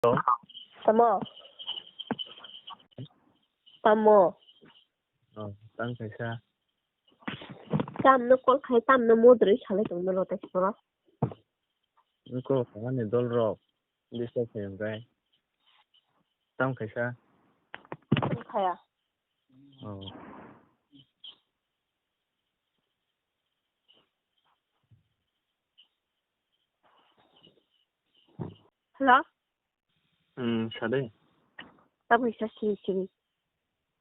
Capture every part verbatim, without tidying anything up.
Tamo? Tamo? Oh, tang kaisa. Tamno call khai, tamno modroi salai tongno lo tai soro. Call khamani dol rok disturb khai hwnkhai. Tam kaisa. Khaya. Oh. Hello? Hmm, sade. Tabuk sa siri siri.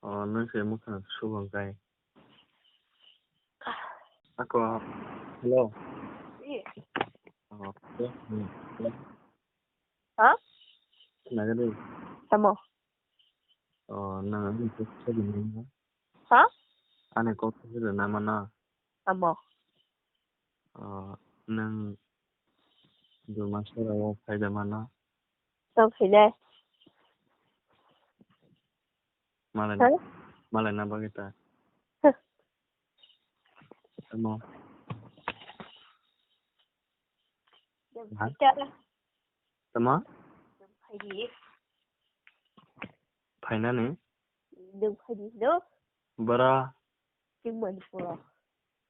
Oh, nung se mukha subang kai. Ako, hello. Iya. Oh, ya, hmm, ya. Ha? Nagade. Tamo. Oh, nang ani kok sa dina. Ha? Ani kok sa dina mana? Tamo. Oh, nang Duma sara o phaida mana? Tamo phainai. Malai, ha? Malai na bagwi ta. Huh. Tamo. Ha? Tamo? Phaidi. Phainani? Nwng phaidi no? Bora. Chwng Manipuro.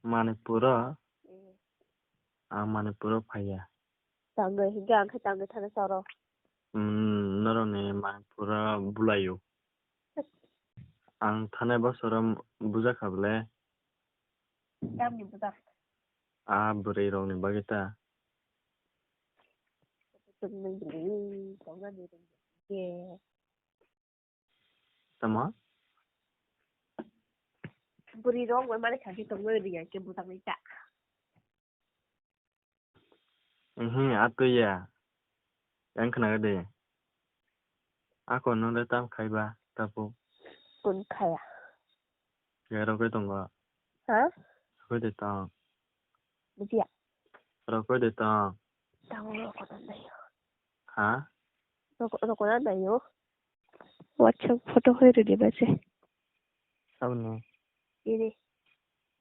Manipuro? Eh. Ang Manipuro phaiya. Tangwi hinkhe ang khe tangwi thana charo. Hmm, norokni Manipuro bulaio. Ang thanai bosoro bujakha bwle. Tamni bujak? A bwrwi rokni bagwi ta. Chwngno bwrwi tongnani rwngya. Tamo? Bwrwi rok bai mani kha khe tongwi rwya khe bwtangwi ta. Mhm, atwi ya. Yang khna de. Ako nung de tam khaiba tapu. Kun khaya. Ya rok tongo. Ha? Rok de tong. Bujiya. Rok de tong. Tang rok ko nai. Ha? Rok, rok ko nai yo. WhatsApp photo hoi rwdi ba se. Sabni? Ini.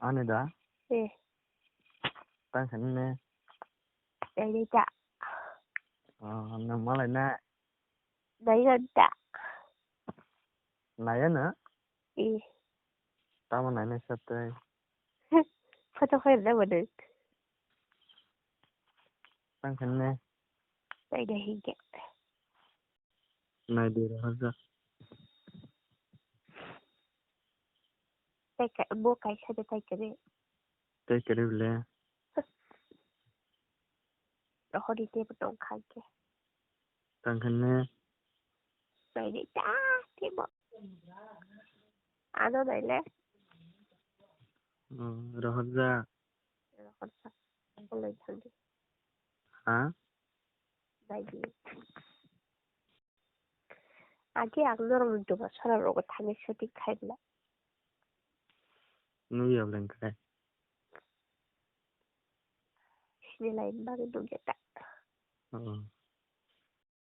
Ani da? Eh. Tang sani ne? Ini ta. Oh, nang malai na? Nai ta. Nai na? Eh. Tamo nai na sa tai. Photo hoi rwdi ba de. Tang sani ne? Nai da hinke. Nai de rohorjak. Tai ka-, bo kaisa de tai kare. Tai kare bole. Rohordi tebo tong kha ke. Tang khe ne? Nai de ta tebo. Ano nai le. Oh, rohorjak. Rohorjak. Bolai thang de. Ha? Nai de. Age ang norokni doga sora rogo thangwi shooting khai bwla. Nukya bwle hwnkhe? Sini lai bagwi nukya ta. Oh.